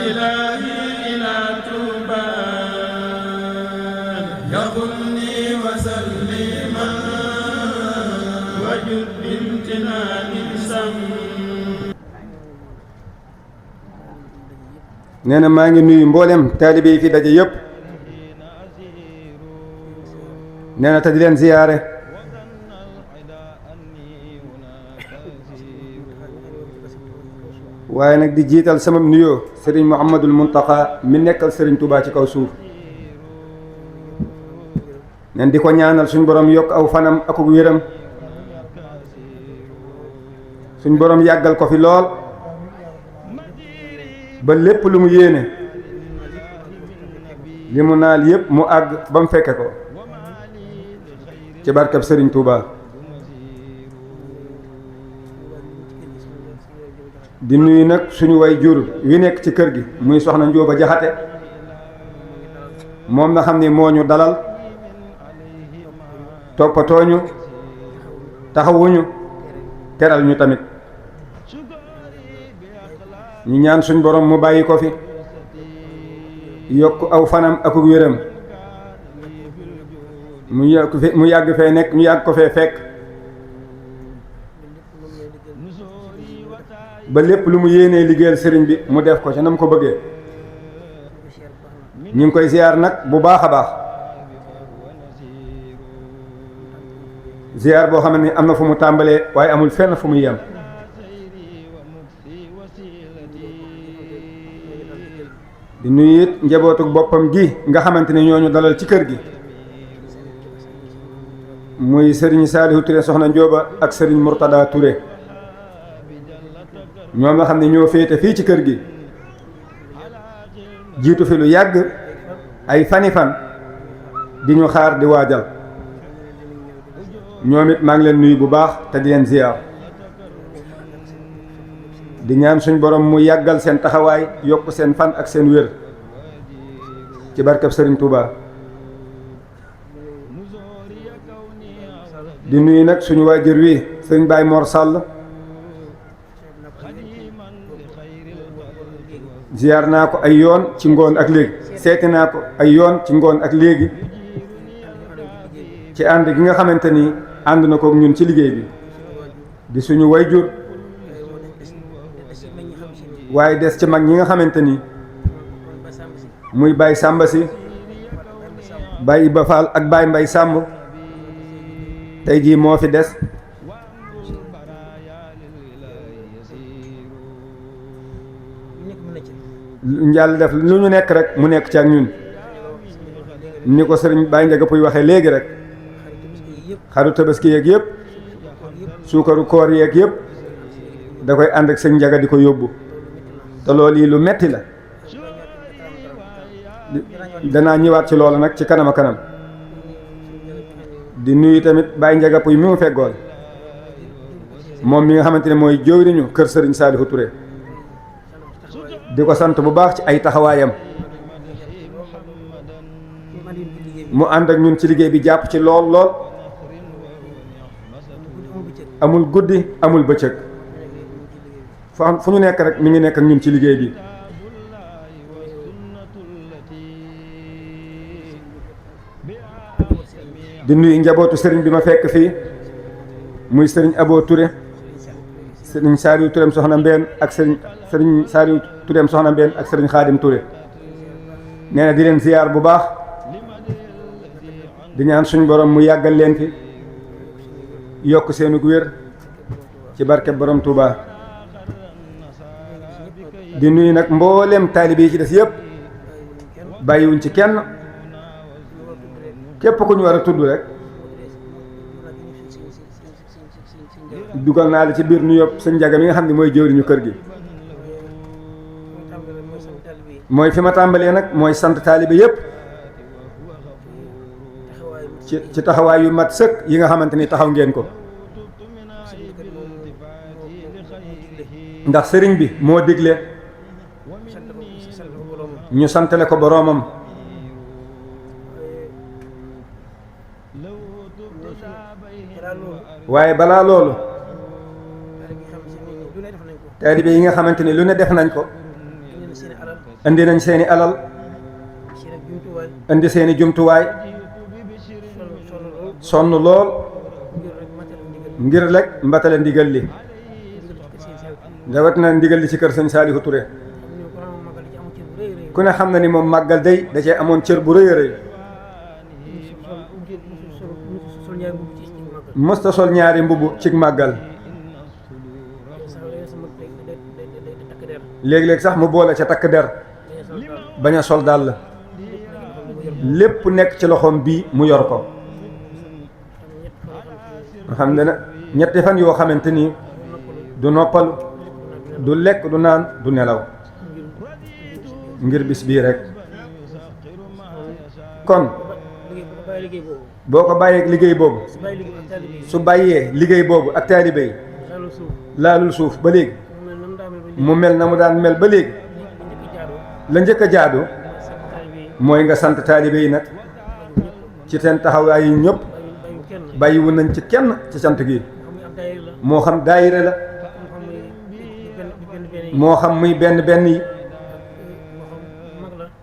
إلهي إلى توبى يغني وسلما وجد بامتنان سم. nee na maa ngi nuyu mboolem taalibe yi fi daje yëpp nee na te di leen ziyaare waaye nag di jiital sama nuyoo sëriñ Mouhamadul Muntaqa mi nekkal sëriñ Touba ci kaw suuf nen di ko ñaanal suñ borom yokk aw fanam ak wéram suñ borom yàggal ko fi lool ba lépp lu mu yéene li mu naal yépp mu àgg ba mu fekke ko ci barkab sëriñ Touba di nuyu nag suñu way jur wi nekk ci kër gi muy soxna Njóoba Jaxate moom na xam ni moo ñu dalal toppatooñu taxawuñu teral ñu tamit ñu ñaan suñ borom mu bàyyi ko fi yokk aw fanam ak wéram mu yàgg fee nekk ñu yàgg ko fee fekk ba lépp lu mu yéenee liggéeyal sëriñ bi mu def ko ca na mu ko bëggee ñu ngi koy ziyaar nag bu baax a baax ziyaar boo xam ne am na fu mu tàmbalee waaye amul fenn fu mu yem di nuyu it njabootu boppam gi nga xamante ne ñooñu dalal ci kër gi muy sëriñ Saalihu Touré soxna Njóoba ak sëriñ Murtada Touré ñoom nga xam ne ñoo féete fii ci kër gi jiitu fi lu yàgg ay fani fan di ñu xaar di waajal ñoom it maa ngi leen nuyu bu baax te di leen ziyaar di ñaan suñ borom mu yàggal seen taxawaay yokk seen fan ak seen wér ci barkab sëriñ Touba di nuyu nag suñu waajur wi sëriñ Baye Mor Sall ziyaar naa ko ay yoon ci ngoon ak léegi seeti naa ko ay yoon ci ngoon ak léegi ci ànd gi nga xamante ni ànd na ko ñun ci liggéey bi di suñu wayjur waaye des ci mag ñi nga xamante ni muy Baye Samba si Baye Iba Fall ak Baye Mbay Sàmb tey jii moo fi des njàll def lu ñu nekk rek mu nekk ci ak ñun ni ko sëriñ Baye Ndiaga Pouy waxee léegi rek xaru tabaski yeeg yëpp suukaru koor yeeg yëpp da koy ànd ak sëñ Ndiaga di ko yóbbu te loolu yi lu metti la danaa ñëwaat ci loolu nag ci kanam a kanam di nuyu tamit Baye Ndiaga Pouy mi mu feggool moom mi nga xamante ne mooy jëwriñu kër sëriñ Saalihu Touré di ko sant bu baax ci ay taxawaayam mu ànd ak ñun ci liggéey bi jàpp ci lool lool amul guddi amul bëccëg fu ñu nekk rek mi ngi nekk ak ñun ci liggéey bi di nuyu njabootu sëriñ bi ma fekk fii muy sëriñ Abo Touré sëriñ Saalihu Touré soxna Mbeen ak sëriñ Saalihu Touré soxna Mbeen ak sëriñ Xaadim Touré nee na di leen ziyaar bu baax di ñaan suñ borom mu yàggal leen fi yokk seenu wér ci barke borom Touba di nuyu nag mboolem taalibe yi ci des yëpp bàyyiwuñ ci kenn képp ku ñu war a tudd rek dugal naa la ci biir nu yëpp sëñ Ndiaga mi nga xam ne mooy jëwriñu kër gi mooy fi ma tàmbalee nag mooy sant taalibe yëpp ci taxawaay yu mat sëkk yi nga xamante ni taxaw ngeen ko ndax sëriñ bi moo digle ñu santale ko boroomam waaye balaa loolu taalibe yi nga xamante ni lu ne def nañ ko indi nañ seeni alal indi seeni jumtuwaay sonn lool ngir rek mbatale ndigal li rawat na ndigal li ci kër sëñ Saalihu Touré ku ne xam na ni moom màggal day da cee amoon cër bu rëy a rëy mësta sol ñaari mbubb ci màggal léeg-léeg sax mu boole ca takk der bañ a sol dàll lépp nekk ci loxoom bii mu yor ko nga xam ne nag ñetti fan yoo xamante ni du noppal du lekk du naan du nelaw ngir bis bii rek kon boo ko bàyyee liggéey boobu su bàyyee liggéey boobu ak taalibe yi laalul suuf ba léegi mu mel na mu daan mel ba léegi la njëkk a jaadu mooy nga sant taalibe yi nag ci seen taxawaay yi ñëpp bàyyiwu nañ ci kenn ci sant gi moo xam daayira la moo xam muy benn benn yi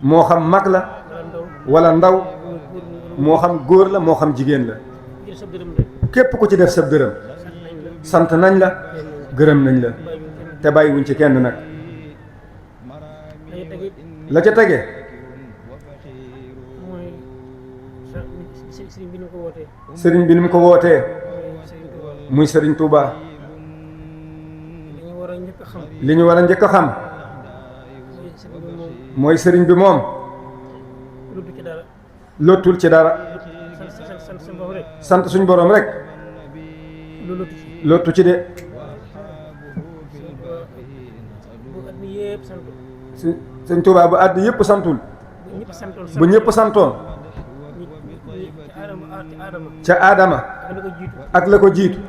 moo xam mag la walla ndaw moo xam góor la moo xam jigéen la képp ku ci def sa dërëm sant nañ la gërëm nañ la te bàyyiwuñ ci kenn nag la ca tege sëriñ bi ni mu ko wootee muy sëriñ Touba li ñu war a njëkk a xam mooy sëriñ bi moom lottul ci dara sant suñ boroom rek lottu ci de sëñ Touba bu àdd yëpp santul bu ñëpp santoon ca aadama ak la ko jiitu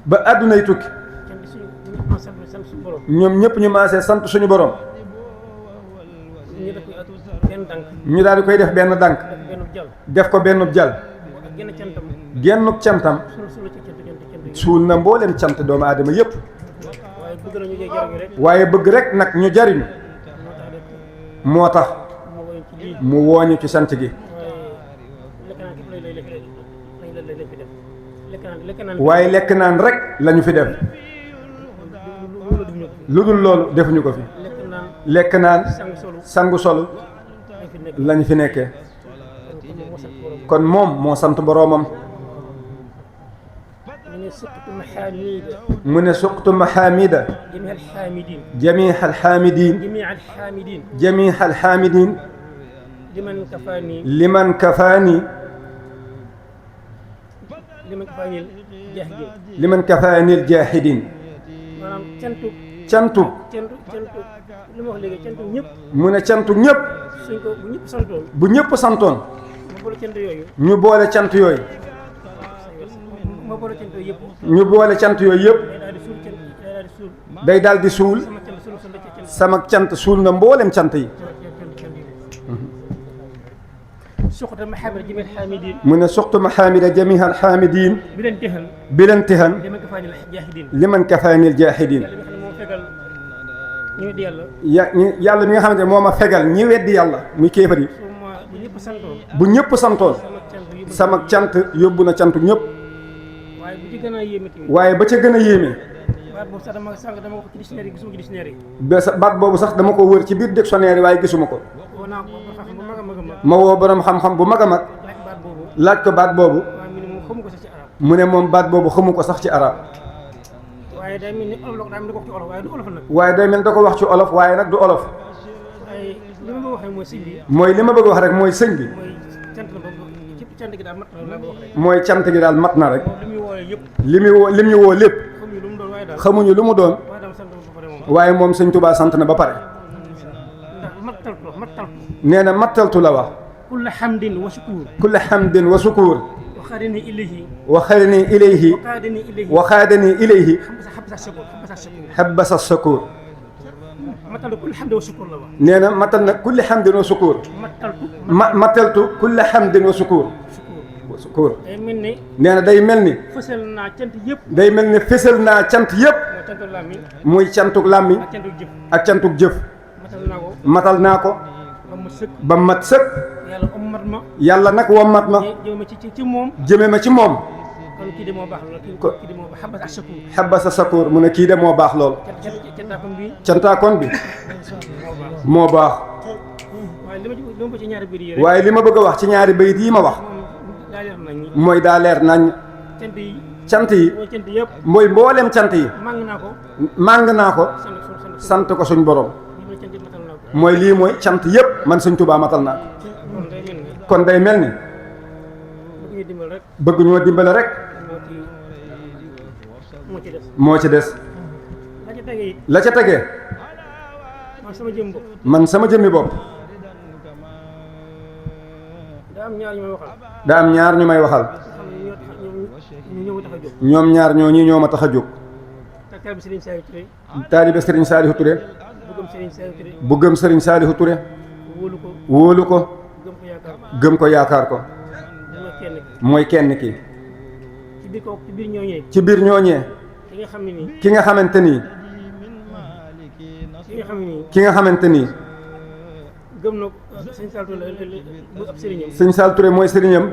ba àddunay tukki ñoom ñëpp ñu maasee sant suñu borom ñu daal di koy def benn dànk def ko benn jal gennuk cantam suul na mboolem cant doomu aadama yëpp waaye bëgg rek nag ñu jariñu moo tax mu wooñu ci sant gi waaye lekk naan rek lañu fi def lu dul loolu defuñu ko fi lekk naan sangu solu lañu fi nekkee kon moom moo sant boroomam mu ne suqtu mahamida jamii alxaamidin jamii alxaamidin liman kafaani liman kafaanil jaahidin cantu mu ne cantu ñëpp bu ñëpp santoon ñu boole cant yooyu ñu boole cant yooyu yëpp day daal di suul sama cant suul na mboolem cant yi suqta mahamida jami alhamidin mu ne suqtu mahamida jami alhamidin bilen tihan liman kafaanil jaahidin yàlla mi nga xamante ne moo ma fegal ñi weddi yàlla muy kéefar yi bu ñëpp santoon sama cant yóbbu na cantu ñëpp waaye ba ca gën a yéeme baat boobu sax dama ko wër ci biir dictionnaire yi waaye gisuma ko ma woo borom xam-xam bu mag a mag laaj ko baat boobu mu ne moom baat boobu xamu ko sax ci arab waaye day mel ni da ko wax ci olof waaye nag du olof mooy li ma bëgg wax rek mooy sëñ bi mooy cant gi daal mat na rek li ñu woo lépp xamuñu lu mu doon waaye moom sëñ Touba sant na ba pare nee na mattaltu la wax kulla hamdin wa shukur kulla hamdin wa shukur waxaadani ilayhi waxaadani ilayhi waxaadani ilayhi xabbasa shakur matal na kulli hamdin wa shukur la wax nee na matal na kulli hamdin wa shukur mattaltu kulli hamdin wa shukur day mel ni nee na day mel ni fësal naa cant yëpp day mel ni fësal naa cant yëpp muy cantuk làmmiñ ak cantuk jëf matal naa ko ba mu sëkk ba mat sëkk. yàlla ommat ma yàlla nag wommat ma jëme ma ci moom jëme ma ci moom. kon kii de moo baax lool kii de moo baax xabas ak sakuur xabasa sakuur mu ne kii de moo baax lool. cantaakom bi cantaakoon bi moo baax. waaye li ma ko ci ñaari biir yi rek waaye li ma bëgg a wax ci ñaari bayit yi ma wax moom daa leer nañ mooy daa leer nañ. cant yi cant yi mooy cant yëpp mooy mboolem cant yi màng naa ko màng naa ko sant ko suñ borom. li ma cant yi matal naa ko mooy lii mooy cant yëpp man Sëñ Tuubaa matal naa ko. kon day mel ni kon day mel ni bëgg ñu dimbal rek bëgg ñoo dimbale rek moo ci des moo ci des. la ca tege it la ca tegee man sama jëm bopp man sama jëmmi bopp daa am ñaar ñu may waxal daa am ñaar ñu may waxal xam ne ñoo tax ñu ñëw tax a jóg ñoom ñaar ñoo ñi ñoo ma tax a jóg. takkal bi Serigne Saliou Touré taalibe Serigne Saliou Touré bëggam Serigne Saliou Touré bu gëm Serigne Saliou Touré wóolu ko wóolu ko gëm ko yaakaar ko gëm ko yaakaar ko dama kenn ki mooy kenn ki. ci biir ñooñee ci biir ñooñee ki nga xam ne nii ki nga xamante nii ki nga xam ne nii ki nga xamante nii gëm na Serigne Saliou Touré bu ab sëriñam Serigne Saliou Touré mooy sëriñam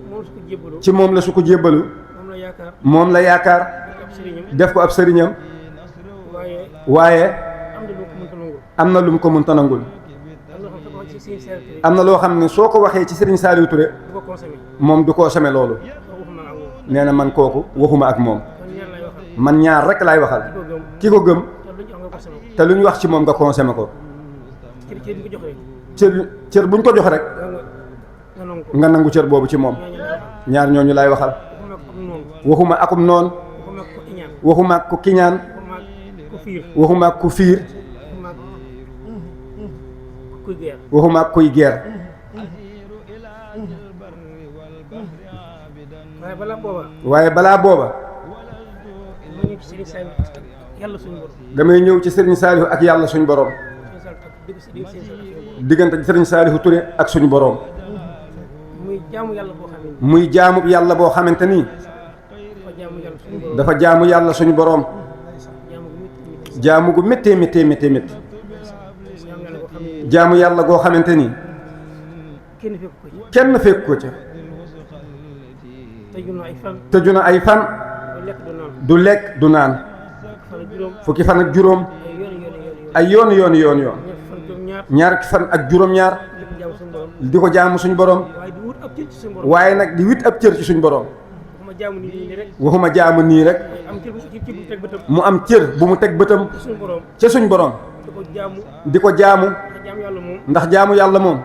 moom su ko jébbalu ci moom la su ko jébbalu moom la yaakaar moom la yaakaar ab sëriñam def ko ab sëriñam waaye waaye am na lu mu ko mënta nangul am na lu mu ko mënta nangul am na xam ko ci Serigne Saliou Touré am na loo xam ne soo ko waxee ci Serigne Saliou Touré bu ko consommé moom du koo seme loolu. waxuma ak moom nee na man kooku waxuma ak moom kon ñaar lay waxal man ñaar rek laay waxal ki ko gëm ki ko gëm te lu ñu wax nga consommé ko te lu ñu wax ci moom nga consommé ko. cër bi ko jox rek cër buñ ko jox rek nga nangu ko nga nangu cër boobu ci moom. ñaar ñooñu laay waxal waxuma ak waxuma akum noonu noon waxuma ak ko iñaan waxuma ak ku kiñaan waxuma ak ko fiir waxuma ak ku fiir waxuma ak kuy geer waxuma ak kuy geer. waaye balaa booba waaye balaa booba ma ñëw ci Serigne Saliou yàlla suñu borom damay ñëw ci Serigne Saliou ak yàlla suñu borom diggante Serigne Saliou Touré ak suñu borom. muy jaamu yàlla boo xam ne muy jaamu yàlla boo xamante ni dafa jaamu yàlla suñu borom dafa jaamu yàlla suñu borom. jaamu gu métti jaamu gu méttee méttee méttee métti. jaamu yàlla boo xam ne jaamu yàlla goo xamante ni kenn fekk ko ci kenn fekk ko ca. tëju na ay fan tëju na ay fan du lekk du naan du lekk du naan fan ak juróom fukki fan ak juróom ay yoon ay yoon ñetti fan juróom ñaar ñaar fan ak juróom-ñaar lépp jaamu suñu borom di ko jaamu suñu borom. waaye di wut ab cër ci suñu borom waaye nag di wit ab cër ci suñu borom. waxuma jaamu nii rek waxuma jaamu nii rek am cër bu teg bëtam mu am cër bu mu teg bëtam ci suñu borom ca suñu borom di ko jaamu di ko jaamu ndax jaamu yàlla moom ndax jaamu yàlla moom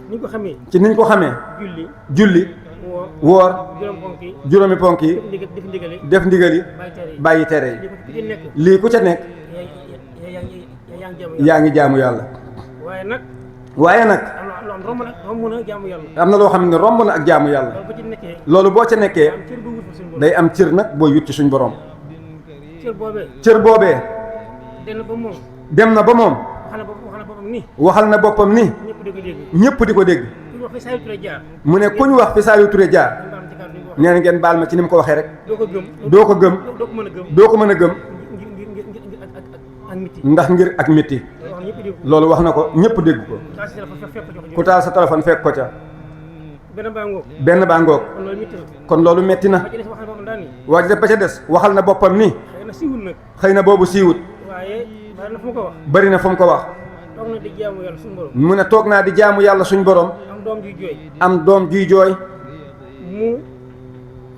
ni ñu ko xamee ci niñ ko xamee julli julli woor woor juróom ponk yi juróomi ponk yi def ndigale def ndigali bàyyi tere bàyyi tere yi yi li ko ci nekk lii ku ca nekk yaa ngi jaamu yàlla yaa ngi jaamu yàlla. waaye nag waaye nag am na romb na jaamu yàlla am na loo xam ne romb na ak jaamu yàlla loolu ba ci nekkee loolu boo ca nekkee am cër bu wut fa suñu borom day am cër nag booy wut ci suñu borom. cër boobee cër boobee denn ba moom dem na ba moom wax na boppam ni waxal na boppam ni ñëpp di ko dégg ñëpp di ko dégg ku wax fi Saliou Touré jaar mu ne ku ñu wax fi Saliou Touré jaar mbaam ci kàddu yi wax nee na ngeen baal ma ci ni mu ko waxee rek doo ko gëm doo ko gëm doo ko mën a gëm doo ko mën a gëm ngir ak miti ndax ngir ak métti wax ñëpp dégg loolu wax na ko ñëpp dégg ko. ko si téléphone fekk ko jox ku taal sa téléphone fekk ko ca benn baa ngoog benn baa ngoog kon loolu métti na kon loolu metti na ba ci des wax na boppam daal ni waa ji ba ca des waxal na boppam ni xëy na siiwul nag xëy na boobu siiwut waaye bari na fu mu ko wax bari na fu mu ko wax toog na di jaamu yàlla suñu borom mu ne toog naa di jaamu yàlla suñ borom am doom juy jooy am doom juy jooy mu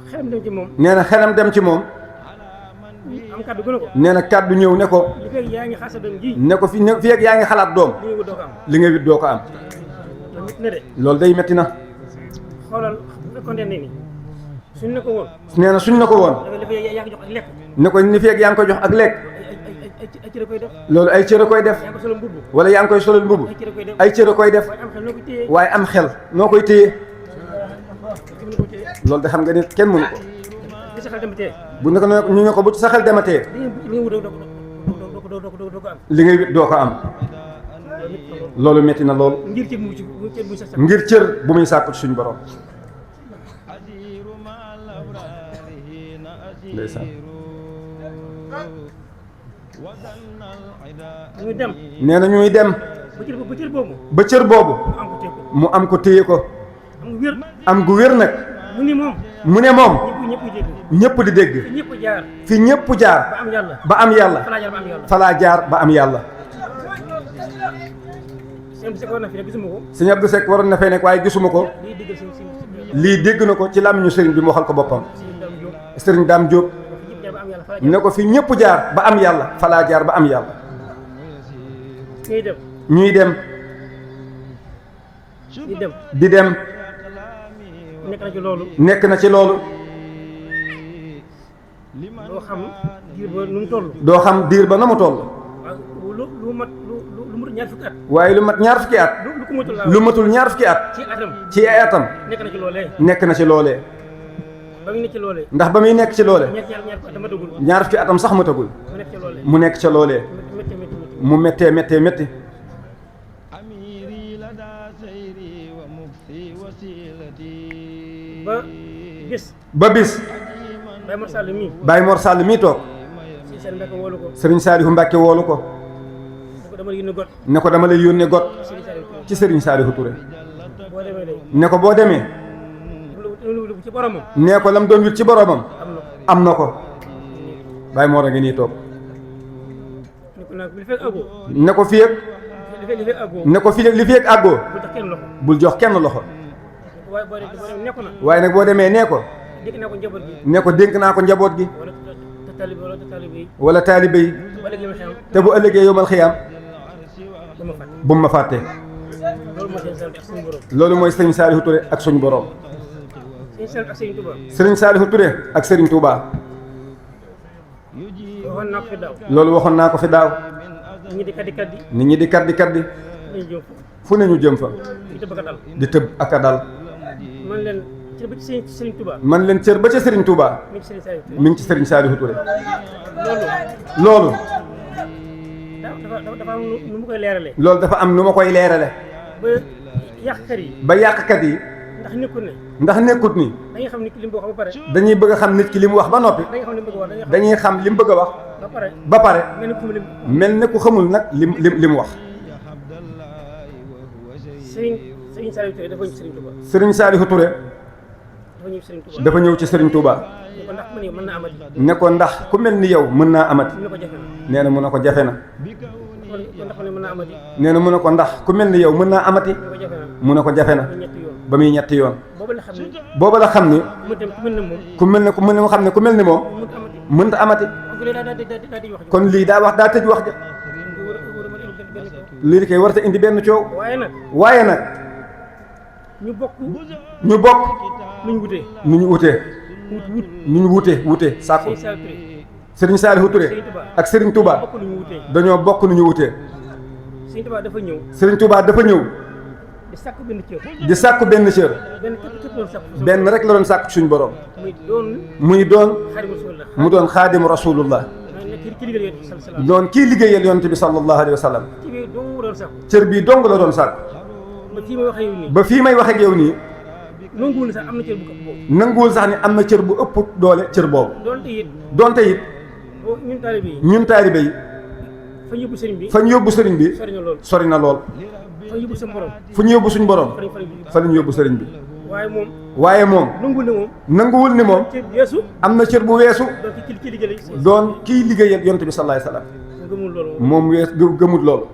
xelam dem ci moom nee na xelam dem ci moom am kàddu gën a ko nee na kàddu ñëw ne ko li fekk yaa ngi xaar sa doom ji ne ko fi ak yaa ngi xalaat doom li nga wut doo ko am li nga wit doo ko am loolu métti na de loolu day metti na. xoolal bu fekkoon ne ni suñ ne ko woon nee na suñ na ko woon dafa yaa ngi jox ak lekk ne ko ni feeg yaa ngi koy jox ak lekk ay cër koy def loolu ay cër a koy def yaa ngi ko solo mbubb wala yaa ngi koy solal mbubb ay cër koy def ay cër a koy def waaye am xel noo waaye am xel noo ko téye koy téye ki mu ne ko téye loolu de xam nga ni kenn mënu ko bi sa xel dem téye bu ne ko ñu ne ko bu ci sa xel dematee li nga wut doo ko am li ngay wit doo ko am loolu metti na lool ngir cër mu ci cër bu sa sax ngir cër bu muy sàkku ci suñu borom ndeysaan muy dem nee na ñuy dem ba cër boobu ba cër boobu mu am ko téye ko mu am ko téye ko am wér am gu wér nag mu ni moom mu ne moom ñëpp dégg ñëpp di dégg ñëpp jaar fi ñëpp jaar ba am yàlla ba am yàlla falaa jaar ba am yàlla falaa jaar ba am yàlla sëñ bi Seck war na fi ne gisuma ko sëñ Abdou Seck waroon na fee nekk waaye gisuma ko lii diggal sëñ lii dégg na ko ci làmmiñu sëriñ bi mu waxal ko boppam Dame Diop sëriñ Dame Diop ñëpp jaar ba am yàlla falaa ne ko fi ñëpp jaar ba am yàlla falaa jaar ba am yàlla ñuy dem ñuy dem di dem di dem nekk na ci loolu nekk na ci loolu doo xam diir ba nu mu toll doo xam diir ba na mu toll waaw lu mat ñaar fukki at waaye lu mat ñaar fukki at lu ko matul lu matul ñaar fukki at ci atam ci ay atam nekk na ci loolee nekk na ci loolee ba mu nekk ci loolee ndax ba muy nekk ci loole ñaar fukki at matagul ñaar fukki atam sax matagul mu nekk ci loolee mu nekk ca loolee métti métti mu méttee méttee métti ba bis Baye Mor Sall mii Baye Mor Sall mii toog si seen mbokk woolu ko sëriñ Saalihu Mbàkke woolu ko ko dama yónni got ne ko dama lay yónnee got Serigne Saliou ci sëriñ Saalihu Touré boo demee day ne ko boo demee lu ci boromam nee ko lam doon wut ci boromam am na ko am na ko Baye Mor a ngi nii toog ni ko nag li fekk àggoo ne ko fii ak li fekk àggoo ne ko fii li fi ak àggoo bu tax kenn loxo bul jox kenn loxo waaye boo demee nekku na waaye nag boo demee nee ko dégg naa ko njaboot gi ne ko dénk naa ko njaboot gi wala taalibe yi wala taalibe yi ba léegi ma xam te bu ëllëgee yomal xiyaam dama fàtte bu mu ma fàtte loolu mooy seen sal ak suñu borom loolu mooy sëriñ Saalihu Touré ak suñu borom seen sal ak Serigne Touba sëriñ Saalihu Touré ak sëriñ Touba waxoon naa ko fi daaw loolu waxoon naa ko fi daaw nit ñi di kaddi nit ñi di kaddi kaddi dañu jëm fu ne ñu jëm fa di tëb ak dal di tëb ak a dal man leen ci ba ci Serigne Touba man leen cër ba ca sëriñ Touba mi ngi Serigne Saliou mi ngi ci sëriñ Saalihu Touré loolu loolu dafa am nu mu koy leeralee loolu dafa am nu ma koy leerale ba yàqkat yi ba yàqkat yi ndax nekkul ne ndax nekkut ni dañuy xam nit ki li mu wax ba pare dañuy bëgg a xam nit ki li mu wax ba noppi dañuy xam li mu bëgg a wax dañuy xam li mu bëgg a wax ba pare mel ni ku mu lim mel ne ku xamul nag li mu wax Serigne Saliou Touré dafa ñëw Serigne Touba sëriñ Saalihu Touré dafa ñëw Serigne Touba dafa ñëw ci sëriñ Touba ne ko ndax man yow mën naa amati ne ko ndax ku mel ni yow mën naa amati mu ne ko jafe na nee na mu ne ko jafe na kon ndax man mën naa amati nee na mu ne ko ndax ku mel ni yow mën naa amati mu ne ko jafe na mu ne ko jafe na ñetti yoon ba muy ñetti yoon boobu la xam ne booba la xam ni mu dem ku mel ne moom ku mel ne ku mel ne mu xam ne ku mel ni moom mënut a amati mënta amati kon lii daal di wax kon lii daa wax daa tëj wax ja lii kay warta indi benn coow waaye nag ñu bokk ñu bokk nu ñu wutee nu ñu wutee wut nu ñu wute sàkku Serigne Saliou Touré sëriñ Saalihu Touré ak sëriñ Touba bokk nu ñu wutee dañoo bokk nu ñu wutee Serigne Touba dafa ñëw sëriñ Touba dafa ñëw di sàkk benn cër di sàkku benn cër benn képp doon sàkk benn rek la doon sàkku suñu borom muy doon muy doon Xaadimu Rasulullah mu doon xaadimu rasulullah ki liggéeyal Yonent bi sallallahu alayhi wasallam doon kii liggéeyal yonent bi sallallahu alayhi wa sallam ci biir dong doon sàkk cër bii dong la doon sàkku ba fii may waxee yow nii ba fii may wax ak yow nii nanguwul sax am na cër bu ëpp boobu nanguwul sax ni am na cër bu ëpp doole cër boobu doonte it donte it ñun taalibe yi ñun taalibe yi fa ñu yóbbu sëriñ bi fa ñu yóbbu sëriñ bi sori na lool sori na lool fa ñu yóbbu sa borom fu ñu yóbbu suñu borom fa la ñu yóbbu sëriñ bi waaye moom waaye moom nanguwul ne moom nanguwul ni moom cër yeesu am na cër bu weesu doon ki liggéeyal doon kii liggéeyal yonent bi sallallahu alayhi wa sallam gëmul loolu moom gëmut loolu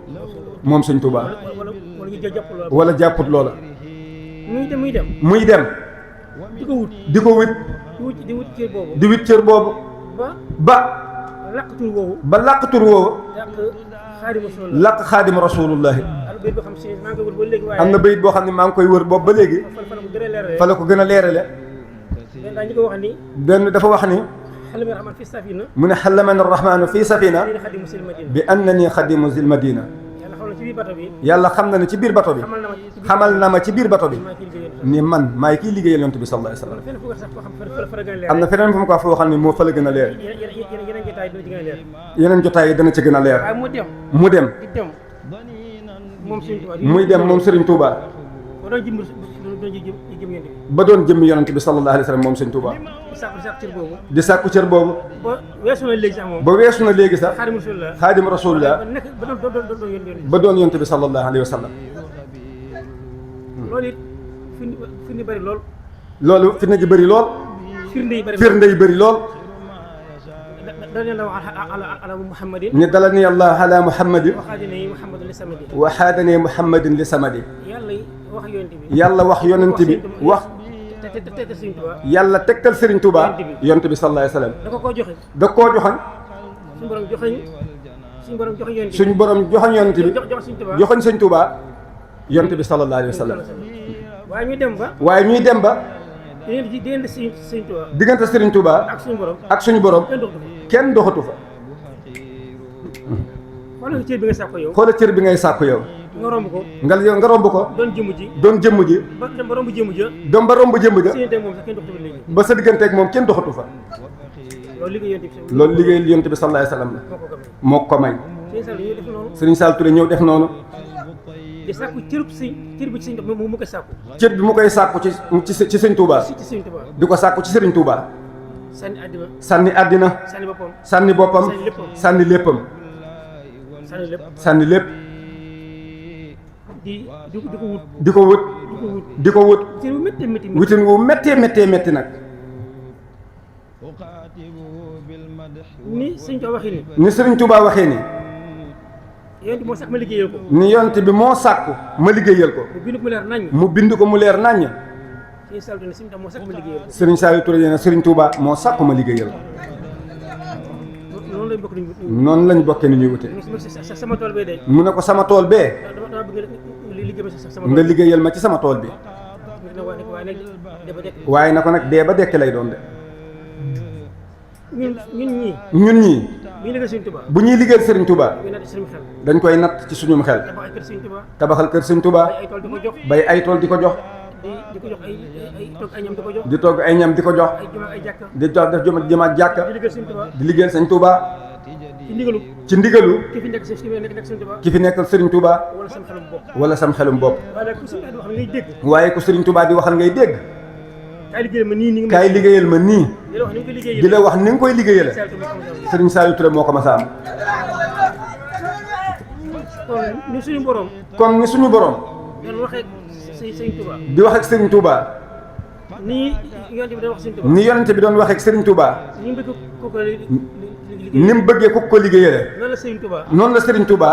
moom sëñ Touba wala ñu jàpp loolu wala jàpput loola muy dem muy dem di ko wut di ko wit di wut cër boobu di wit cër boobu ba làq tur woowu ba làq tur woowu làq Xaadimu Rasulullah làq Xaadimu Rasulullah am bayit boo xam si maa ngi koy wër ba léegi waaye am na bayit boo xam ne maa ngi koy wër boobu ba léegi fa la ko gën a leerale fa la ko gën a leerale benn daa ñu ko wax ni benn dafa wax ni xalami rahman fi safina mu ne xalamana rahmaanu fii safina dina xadimu sil madina bi annani xadimu zil madina yàlla xam na ci biir bato bi yàlla xam na ne ci biir bato bi xamal na ma ci biir bato bi maa ciy liggéeyal ni man maay kii liggéeyal yonent bi sallallahu alayhi wa sallam fenn fu ko sax koo xam fa la gën a leer am na feneen fu mu ko foo xam ne moo fa la gën a leer yeneen jotaay dina ci gën a leer yeneen jotaay yi dana ci gën a leer waaye mu dem mu dem di dem moom Serigne Touba muy dem moom Serigne Touba ba doon ba doon jëmmi yonent bi sallallahu alayhi wa sallam moom sëñ Touba. di sàkku cër boobu. ba weesu na léegi sax moom. ba weesu na léegi sax. xaadim rasulullah. ba doon yonent bi sallallahu alayhi wa sallam. loolu it firnde bëri lool. loolu firnde ji bëri lool. firnde yi bëri lool. ni dalani allah ala muhammadin. wa xaadani muhammadin li samadi. yàlla wax yonent bi wax. yàlla tegtal Serigne Touba. yonent bi sallallahu alayhi wa sallam. da koo joxoon. suñu borom joxoñ yonent bi. joxoñ Serigne Touba. yonent bi sallallahu alayhi wa sallam. waaye ñuy dem ba. diggante Serigne Touba. ak suñu borom. kenn doxatu fa. xoolal cër bi ngay sàkku yow. nga romb ko. nga romb ko. doon jëmm ji. ba romb jëmm ja. ba romb jëmm ja. ba sa digganteeg moom kenn doxatu fa. loolu liggéey yonent bi sallallahu alayhi wa sallam la. moo ko may. Serigne Sall Touré ñëw def noonu. di sàkku cër bi ci sëñ mu koy sàkku. cër bi mu koy sàkku ci sëñ Touba. di ko sàkku ci Serigne Touba. sànni àddina. sànni boppam. sànni léppam. sànni lépp. di ko wut. di ko wut. wutin wu méttee métti nag. ni Serigne Touba waxee nii. ni Serigne Touba waxee nii. yonent bi moo sàkk ma liggéeyal ko. ni yonent bi moo sàkku ma liggéeyal ko. mu bind ko mu leer naññ. Serigne Saliou Touré nee na Serigne Touba moo sàkku ma liggéeyal ko. noonu lañ bokkee ni ñuy wute. mu ne ko sama tool bee. nga liggéeyal ma ci sama tool bi. waaye na ko nag dee ba dekk lay doon de. ñun ñii. bu ñuy liggéeyal Serigne Touba. dañ koy natt ci suñum xel. tabaxal kër Serigne Touba. bay ay tool di ko jox. di togg ay ñam di ko jox. di jox def jëm ak jàkka. di liggéeyal Serigne Touba. ci ndigalu. ki fi nekkal Serigne Touba. wala sam xelum bopp. waaye ku Serigne Touba di waxal ngay dégg. kaay liggéeyal ma nii. di la wax ni nga koy liggéeyal. Serigne Saliou Touré moo ko mas a am. kon ni suñu borom. di wax ak Serigne Touba. ni yonent bi doon wax ak Serigne Touba. ni mu bëggee ku ko liggéeyale. noonu la Serigne Touba.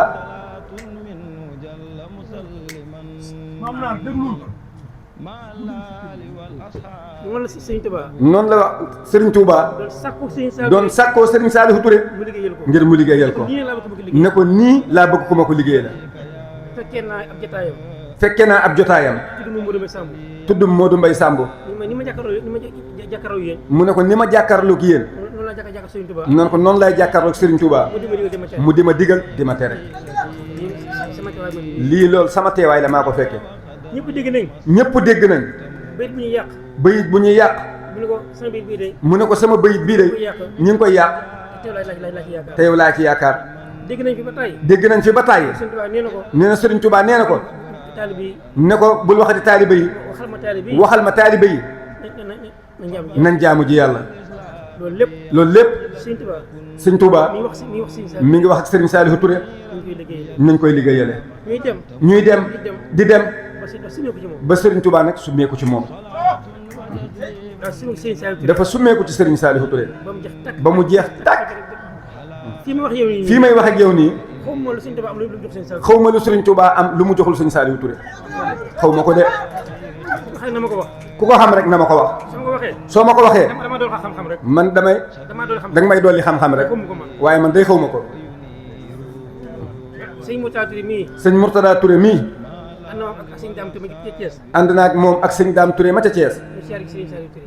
noonu la Serigne Touba. doon sàkkoo Serigne Saliou Touré. ngir mu liggéeyal ko. ne ko nii laa bëgg ku ma ko liggéeyal. fekkee naa ab jotaayam. tudd Modou Mbaye Samb. mu ne ko ni ma jàkkaarloog yéen. noonu ko noonu lay jàkkaarloog Serigne Touba. mu di ma digal di ma tere. lii loolu sama teewaay la maa ko fekke. ñëpp dégg nañ. bayit bu ñuy yàq. mu ne ko sama bayit bii de ñu ngi koy yàq. te yow laa ci yaakaar. dégg nañ fi ba tàyyi. nee na Serigne Touba nee na ko. ne ko bul waxati taaliba yi. waxal ma taaliba yi. nañ jaamu ji yàlla. loolu lépp. Serigne Touba mi ngi wax ak Serigne Saliou Touré. nañ koy liggéeyale. ñuy dem di dem. ba Serigne Touba nag summeeku ci moom. dafa summeeku ci Serigne Saliou Touré. ba mu jeex tàkk. fii may wax ak yow nii. xaw ma lu Serigne Touba am lu mu joxul Serigne Saliou Touré. xaw ma ko de. ku ko xam rek na ma ko wax. soo ma ko waxee. man danga may dolli xam-xam rek. waaye man day xaw ma ko. sëñ Mourtada Touré mii. ànd naa ak moom ak sëñ Dame Touré ma ca Thiès.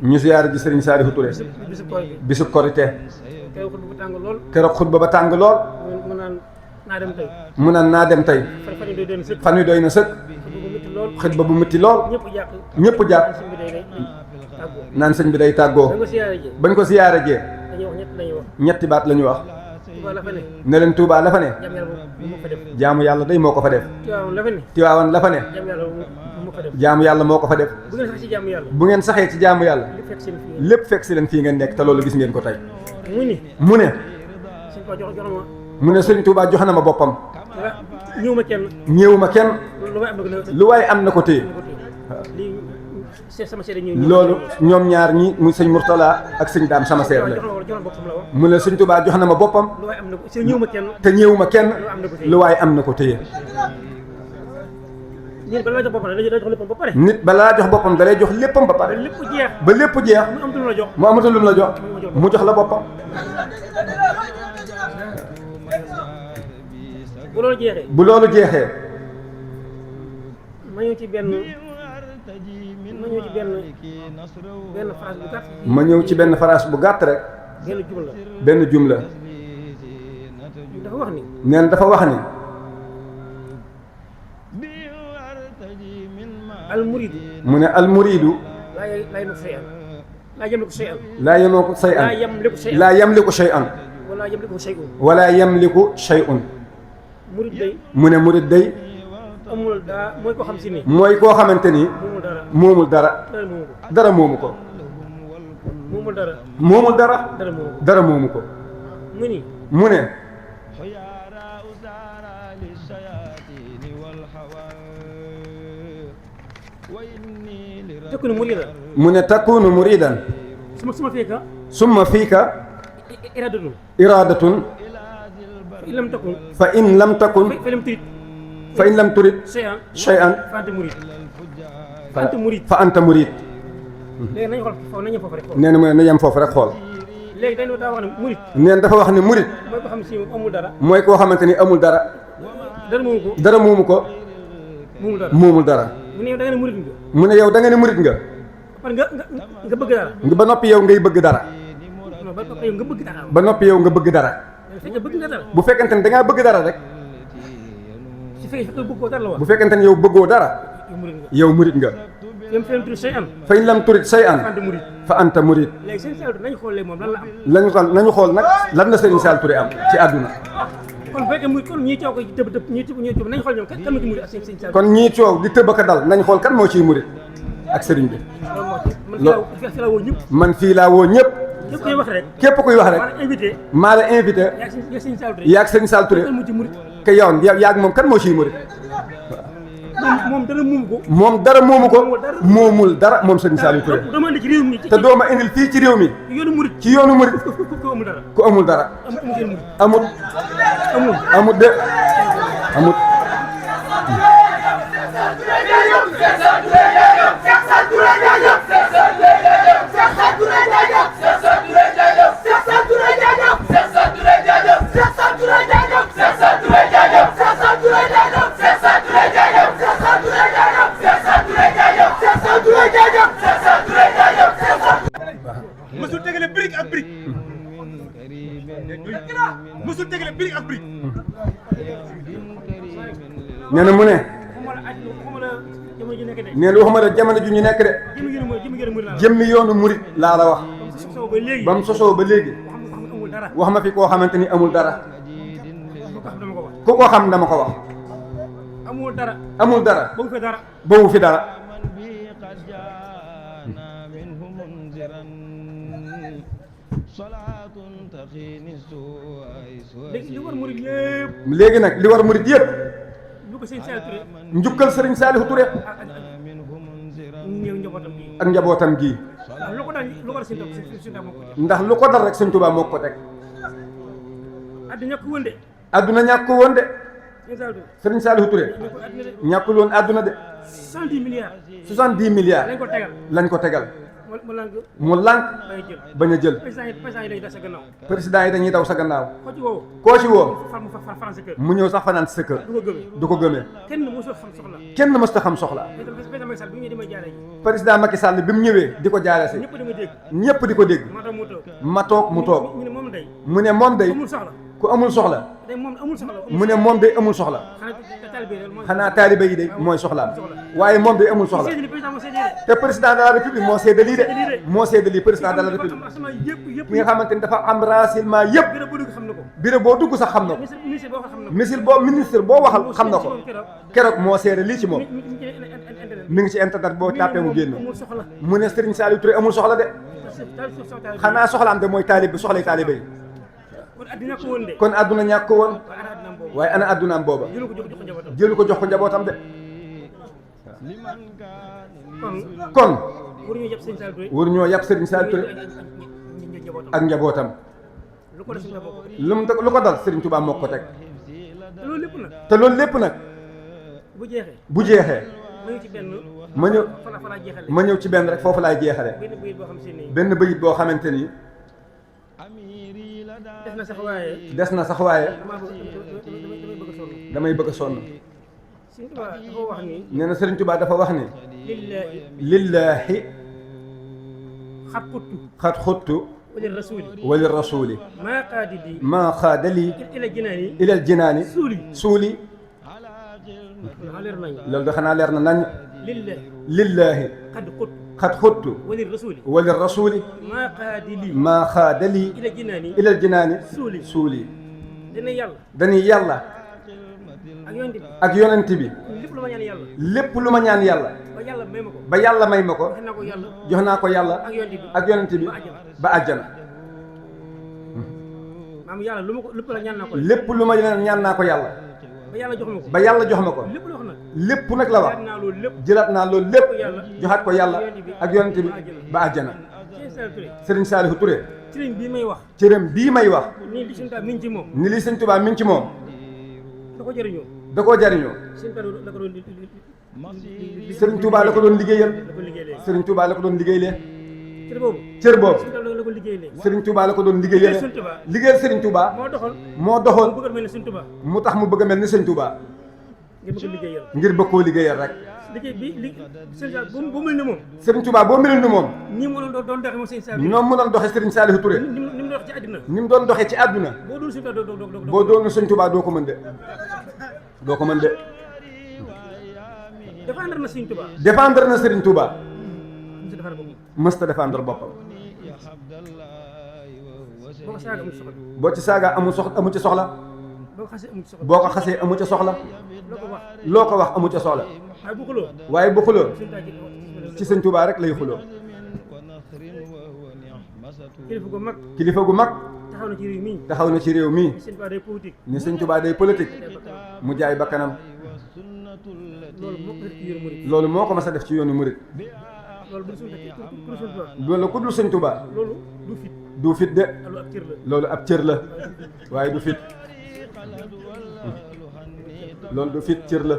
ñu siyaare ji Serigne Saliou Touré. bisub Korité. keroog xutba ba tàng lool. mu naan naa dem tey. fan wi doy na sëkk. xutba bu métti lool. ñëpp jàpp. naan sëñ bi day tàggoo. bañ ko siyaare jee. ñetti baat la ñu wax. ne leen Touba la fa ne. jaamu yàlla day moo ko fa def. Tiwaawan la fa ne. fa def. jaamu yàlla moo ko fa def. bu ngeen sax ci jaamu yàlla. bu ngeen saxee ci jaamu yàlla. li fekk seen fii. lépp fekk si leen fii ngeen nekk te loolu gis ngeen ko tey. mu ni. mu ne. suñ ko jox ma. mu ne Sëriñ Tuubaa jox na ma boppam. ñëw ma kenn. ñëwuma kenn. lu waaye am na ko téye. lii sama seede ñëw. loolu ñoom ñaar ñi muy sëñ Mourtala ak sëñ Daam sama seede la. mu ne Sëriñ Tuubaa jox na ma boppam. lu waaye am na ko ñëw ma kenn. te ñëwuma kenn. lu waaye am na ko téye. nit balaa jox boppam da lay jox léppam ba pare. nit balaa jox boppam da lay jox léppam ba pare. lépp jeex. ba lépp jeex. mu amatul lu la jox. mu amatul lu la jox. mu jox la boppam. bu loolu jeexee. bu loolu jeexee. ma ñëw ci benn phrase bu gàtt. ma ñëw ci benn phrase bu gàtt rek. benn jumla. dafa wax ni. nee na dafa wax ni. almuridu. mu ne almuridu. laa yamliku shay'an. laa yamliku shay'an. laa yamliku shay'an. wala yamliku shay'un. murid day. mu ne murid day. amul daa mooy koo xam si ni. mooy koo xamante ni. moomul dara. dara moomu ko. moomul dara. moomul dara. dara moomu ko. mu ni. mu ne. takunu muridan. mu ne takunu muridan. summa fiika. iradatun. fa in lam takun. fa in lam turid. shay'an. fa anta murid. léegi nañu xool nañu foofu rek xool. nee na na yem foofu rek xool. léegi dañu daa wax ne murid. nee na dafa wax ne murid. mooy koo xam si amul dara. mooy koo xamante ni amul dara. dara moomu ko. dara moomu ko. moomul dara. mu ne yow da nga ne murid nga. mu ne yow da nga ne murid nga. nga bëgg dara. ba noppi yow ngay bëgg dara. ba noppi yow nga bëgg dara. bu fekkente ne da ngaa bëgg dara rek. bu fekkente ne yow bëggoo dara. yow murid nga. fa in lam turid shay'an. fa anta murid. nañu xool nag lan la Serigne Saliou Touré am ci àdduna. kon bu fekkee muy kon ñii coow ko ci tëb ñii tëb nañu xool ñoom kan moo ci murid ak Serigne Saliou. kon ñii coow di tëb ak dal nañu xool kan moo ciy murid ak Serigne bi. man fii laa woo ñëpp. képp kuy wax rek. képp kuy wax rek. maa la invité. yaa ak Serigne Saliou Touré. ke yow yaa ak moom kan moo ciy murid. moom dara moomu ko. moom dara moomu ko. moomul dara moom Serigne Saliou Touré. te doo ma indil fii ci réew mi. ci yoonu murid. ku amul dara. amut. amut de amut. mësul tegale brique ak brique. mësul tegale brique ak brique. nee na mu ne. nee na waxuma la jamono ju ñu nekk de. jëmmi yoonu murit laa la wax. ba mu sosoo ba léegi. wax ma fi koo xamante ni amul dara. ku ko xam dama ko wax. amul dara. boobu fi dara. léegi nag li war murid yëpp. njukkal Serigne Saliou Touré. ak njabootam gii. ndax lu ko dal rek Serigne Touba moo ko teg. adduna ñàkk ko woon de. Serigne Saliou Touré ñàkkul woon adduna de. 70 milliards lañ ko tegal. mu lànk bañ a jël. président yi dañuy daw sa gannaaw. koo ci woo mu ñëw sax fanaan sa kër. du ko gëmee. kenn mësta xam soxla. président Macky Sall bi mu ñëwee di ko jaare si ñëpp di ko dégg. ma toog mu toog mu ne moom day ku amul soxla. mu ne moom day amul soxla. xanaa taalibe yi day mooy soxlaam. waaye moom day amul soxla. te président de la république moo seede lii de. moo seede lii président de la république. ki nga xamante ni dafa am renseignement yëpp. bureau boo dugg sax xam na ko. ministre boo waxal xam na ko. keroog moo seede lii ci moom. mi ngi ci internet boo tàppee mu génn amul soxla mu ne Serigne Saliou Touré amul soxla de xanaa soxlaam de mooy taalib bi soxlay taalibe yi kon adduna ko woon de kon àdduna ñàkk ko woon waaye ana adduna boobu waaye ana àddunaam booba jëlu ko jox ko njabootam jëlu ko jox ko njabootam de kon kon waruñu yëpp Serigne Saliou Touré waruñoo yàpp Serigne Saliou Touré ak njabootam lu ko def suñu bopp lu ko dal Serigne Touba moo ko teg te loolu lépp nag te loolu lépp nag bu jeexee bu jeexee ma ñëw ci benn ma ñëw fa laa jeexale ma ñëw ci benn rek foofu laay jeexale benn bayit boo xam si nii benn bayit boo xamante ni def na sax waaye des na sax waaye damay bëgg a sonn damay bëgg a sonn Serigne Touba dafa wax ni nee na Serigne Touba dafa wax ni lillaahi lillaahi xat xuttu xat xuttu wali rasuli wali rasuli maa qaadi di maa xaadali ila jinaani ilal jinaani suuli xanaa leer nañ loolu da xanaa leer na nañ lillaahi lillaahi xat xuttu xat xuttu wali rasuli wali rasuli maa qaadi li maa xaadali ila jinaani ilal jinaani suuli suuli dina yàlla dañuy yàlla ak yonent bi ak yonent bi lépp lu ma ñaan yàlla lépp lu ma ñaan yàlla ba yàlla may ma ko ba yàlla may ma ko wax naa ko yàlla jox naa ko yàlla ak yonent bi ak yonent bi ba àjjana maam yàlla lu ma ko lépp la ñaan naa ko lépp lu ma ñaan naa ko yàlla ba yàlla jox ma ko ba yàlla jox ma ko lépp la wax nag lépp nag la wax ñaan naa loolu lépp jëlaat naa loolu lépp joxaat ko yàlla ak yonent bi ba àjjana Serigne Saliou Touré Serigne Saliou Touré sëriñ bii may wax cëram bii may wax nii li suñu taal mi ngi ci moom ni li Sëñ Tuubaa mi ngi ci moom da ko jëriñoo da koo jariñoo suñu taal la ko doon Serigne Touba la ko doon liggéeyal la ko liggéey léegi Serigne Touba la ko doon liggéeylee cër boobu cër boobu suñu taal la ko liggéey léegi Serigne Touba la ko doon liggéeyal Sëñ Touba liggéeyal Serigne Touba moo doxal moo doxoon bëggal mel ne Sëñ Touba mu tax mu bëgg a mel ni Sëñ Touba ngir bëgg liggéeyal ngir bëgg koo liggéeyal rek liggéey bi li Sëñ Saliou boo mel ne moom Serigne Touba boo melul ni moom ñii mu doon doxe moom Sëñ Saliou ñoom mu doon doxee Serigne Saliou Touré ni mu dox ci àddina ni mu doon doxee ci àdduna boo dul Sëñ Touba doo boo doon Sëñ Touba doo ko mën de doo ko mën de défendre na Sëñ Touba défendre na Serigne Touba mu si defar boppam mësta défendre boppam boo ko saaga amul soxla boo ci saaga amu ci soxla boo ko xasee amul soxla boo ko xasee amu ca soxla loo ko wax loo ko wax amu ca soxla waaye bu xuloo waaye bu xuloo Sëñ Touba ci Sëñ Touba rek lay xuloo kilifa gu mag kilifa gu mag taxaw na ci réew mii taxaw na ci réew mii Sëñ Touba day politique ni Sëñ Touba day politique mu jaay bakkanam loolu moo ko def ci yoonu murid loolu moo ko mas a def ci yoonu murid loolu bu dul Sëñ Touba loolu ku dul Sëñ Touba loolu du fit du fit de loolu ab cër la loolu ab cër la waaye du fit loolu du fit cër la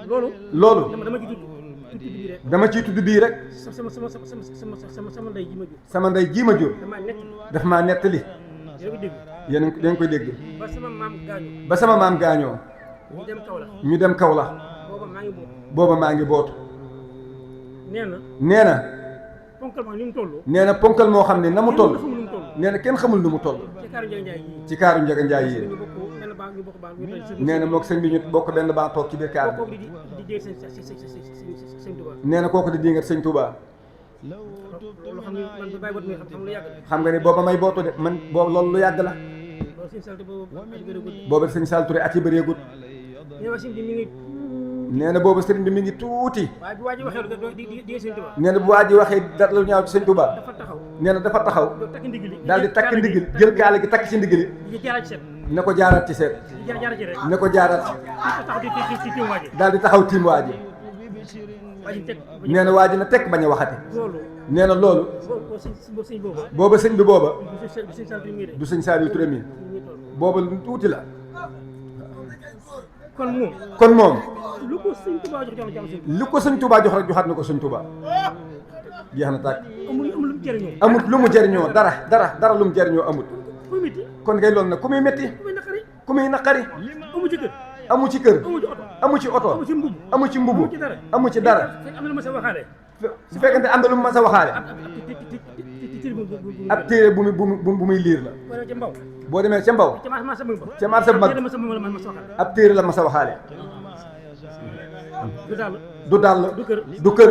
loolu loolu dama ci tudd bii rek dama ciy tudd bii rek sama ndey ji ma jur sama ndey jii ma jur dama nekk daf maa nettali yéen ko dégg yéen a ngi koy dégg ba sama maam gaañu ba sama maam gaañoo ñu dem kaw la ñu dem kaw la booba maa ngi boobu booba maa ngi bootu nee na nee na ponkal ma ni mu toll nee na ponkal moo xam ne na mu toll xamul nu mu toll nee na kenn xamul nu mu toll ci kaaru Njaga Njaay yi ci kaaru Njaga Njaay yi ñu bokk benn baa ñu bokk baa ñu toll nee na moog sëñ bi ñu bokk benn baa toog ci biir kaar kooku bi di jël sëñ Touba nee na kooku di dingat Sëñ Touba loolu xam ne man ba bàyyi bot mi xam lu yàgg la xam nga ni booba may bootu de man boobu loolu lu yàgg la loolu Sëñ Saliou boobu at yi bëriwul booba Sëñ Saliou Touré at yi bëreegut nee na sëñ bi mi ngi nee na booba sëriñ bi mi ngi tuuti waaye bu waa ji waxee di Sëñ Touba nee na bu waa ji waxee dara lu ñaaw ci Sëñ Touba dafa taxaw nee na dafa taxaw doo takk ndigli daal di takk ndigil jël kaala gi takk ci ndigili di jaaraat ci set ne ko jaaraat ci seet di jaaraat ci rek ne ko jaaraat ci taxaw di tiim waa ji daal di taxaw tiim waa ji waa ji teg nee na waa ji na tekk bañ a waxati loolu nee na loolu boobu sëñ boobu booba sëñ bi booba du Sëñ Saliou mii de du Sëñ Saliou Touré mi booba lu tuuti la kon moom kon moom lu ko Sëñ Touba jox jox na jàmm li ko Sëñ Touba jox rek joxaat na ko Sëñ Touba jeex na tàkk amul lu mu jëriñoo amut lu mu jëriñoo dara lu mu jëriñoo amut muy métti kon ngay loolu nag ku muy métti muy naqari ku muy naqari amu ci kër amu ci kër amu ci oto amu ci oto amu ci mbubb amu ci mbubu amu ci dara am na lu ma sa waxaale su fekkente am na lu mu mas a waxaale ab téere bu muy liir la wala ca mbaw boo demee ca mbaw ca marché bu mag ca marché bu mag ab téere la mas a waxaale du dàll du dàll du kër du kër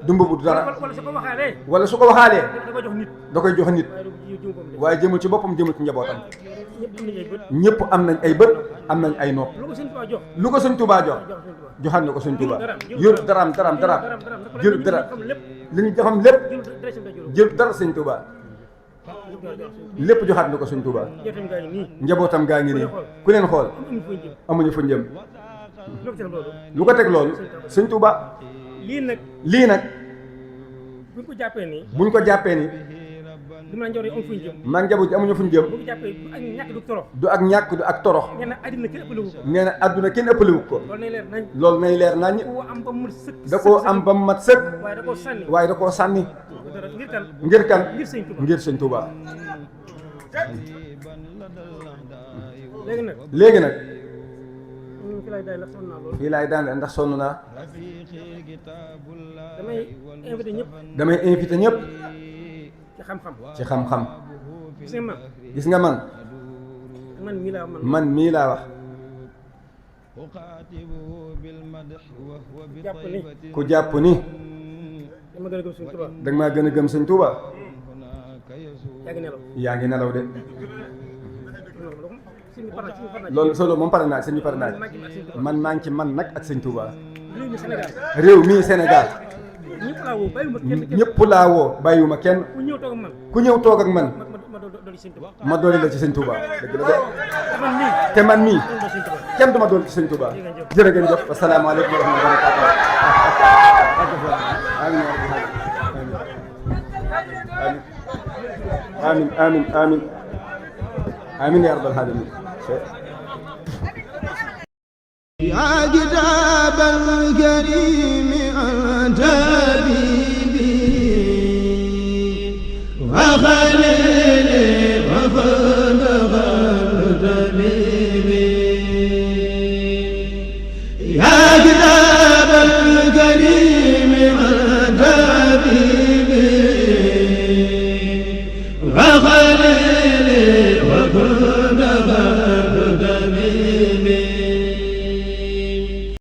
du mbubu du dara wala su ko waxaalee wala su ko waxaalee da ko jox nit da koy jox nit waaye du jiw ko waaye jëmul ci boppam jëmul ci njabootam ñëpp am nañ ay bët ñëpp am nañ ay bët am nañ ay nopp lu ko sëñ Tuubaa jox lu ko sëñ Tuubaa jox jox sëñ Tuubaa joxaat na ko sëñ Tuubaa jël yor daraam jël dara li ñu xam lépp jël dara sëñ Tuubaa lépp joxaat na ko sëñ Tuubaa njabootam gaa ngi nii ku leen xool amuñu fu jëm lu ko teg loolu sëñ Tuubaa lii nag buñ ko jàppee nii buñ ko jàppee ni li ma njaboot yi am fuñ jëm man njaboot ji amuñu fuñ jëm bu ko jàppee du ak ñàkk du torox du ak ñàkk du ak torox nee na àddina kenn ëppalewu ko nee na àdduna kenn ëppalewu ko loolu nay leer nañ loolu nay leer nañ koo am ba mu sëkk da koo am ba mu mat sëkk waaye da koo sànni waaye da koo sànni ngir kan ngir kan ngir sëñ Tuubaa ngir sëñ Tuubaa léegi nag léegi nag fi lay daay ndax sonn naa loolu fii laay daan ndax sonn naa damay invité ñëpp damay invité ñëpp ci xam-xam ci xam-xam gis nga man gis nga man man mii laa man mii laa wax jàpp ni ku jàpp ni dama gën a gëm suñu Tuubaa danga maa gën a gëm sëñ Tuubaa yaa ngi nelaw yaa ngi nelaw de suñu parna loolu solo moom pare naa sëñ bi pare naa man maa ngi ci man nag ak sëñ Tuubaa réew mi Sénégal réew mii Sénégal ñëpp laa woo bàyyiwuma kenn ñëpp laa woo bàyyiwuma kenn ku ñëw toog ak man ku ñëw toog ak man ma doon sëñ Tuubaa ma dooli la ci sëñ Tuubaa dëgg la de man mii te man mii doon sëñ Tuubaa kenn du ma dool ci sëñ Tuubaa jërë ngeen jëf asalaamaaleykum wa rahmatullahi wa barakatuh amin amin amin amin ya rabbal alamin يا كتاب الكريم أنت حبيبي وخليلي وفخر حبيبي يا كتاب الكريم أنت حبيبي وخليلي وفخر